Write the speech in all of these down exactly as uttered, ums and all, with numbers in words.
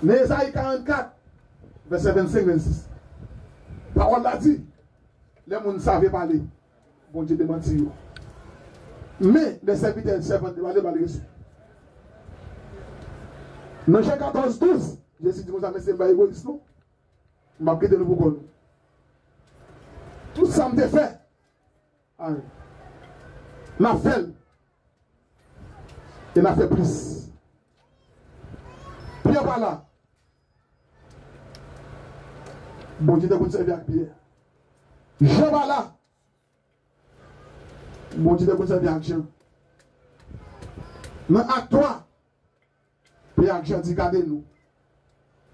Nan Ezayi karannkat, vèsè vennsenk, vennsis, pawòl la di, lè moun save pale, Bondye demanti yo. Men, lè sèvitè, sèvant yo pale, ba l rezon. Nan Jan katòz douz, Jezi di konsa, mesye, m pa egoyis non. M ap kite nou pou kò nou. Tout sa m te fè, a, n a fè l. E n a fè plis. Pyè pa la. Bondye te konn sèvi ak Pyè. Jan pa la. Bondye te konn sèvi ak Jan. Nan Ak twa, Pyè ak Jan di, gade nou.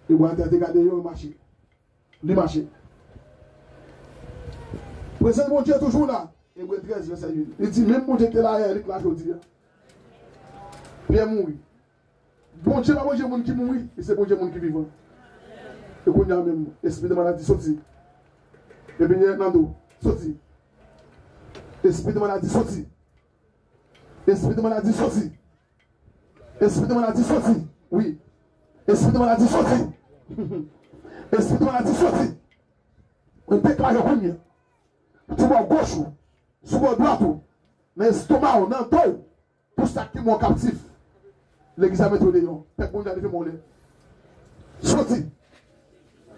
E bwa atè te gade yo, yo mache. Li mache. Prezans Bondye toujou la. Ebre trèz, vèsè uit. Li di, menm Bondye ki te la yè, li k la jodi a. Pyè mouri. Bondye pa Bondye moun ki mouri, li se Bondye moun ki vivan. E kounye a menm, espri de maladi soti. Epi Nando, soti. Espri de maladi soti. Espri de maladi soti. Espri de maladi soti. Wi. Espri de maladi soti. Espri de maladi soti. Mwen deklare kounye a. Sou bò goch ou, sou bò dwat ou, nan estoma w, nan do w, pou sa ki mò kaptif. Legliz la mete w deyò. Pèp Bondye a leve men w anlè. Soti.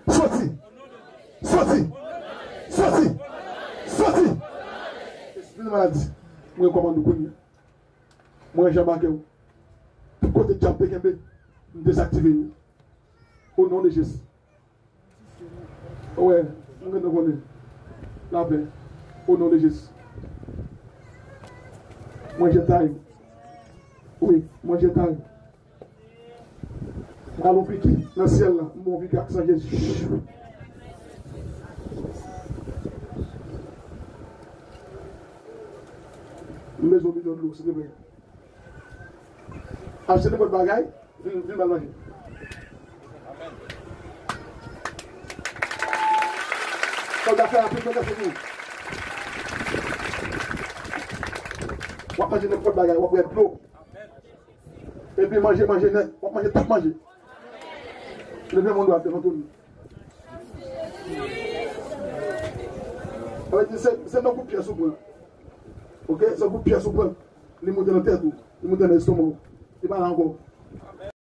Soti. Soti. Soti. Soti. Espri de maladi. Mwen kòmande w kounye a. Mwen Jan make w. Tout kote dyab te kenbe, m dezaktive yo. O non de Jezi. Wè, m gentan konnen. Lapè. O non de Jezi. Mwen Jan tay. Wi, mwen Jan tay. Pral yon piki nan syèl la. M bon piki ak san Jezi. M bezwen yon bidon dlo, silvouplè. Achte nenpòt bagay, vin, vin ba l manje. Sòlda fè rapid, sòlda fè pou ou. W ap manje nenpòt bagay, w ap bwè dlo. Epi manje, manje nèt. W ap manje tout manje. Leve men w dwat, devan tout moun. Sa vle di se, se nan kout pyès ou pran. Oke? Se kout pyès ou pran. Li moute nan tèt ou. Li moute nan estoma w. Li pa la ankò.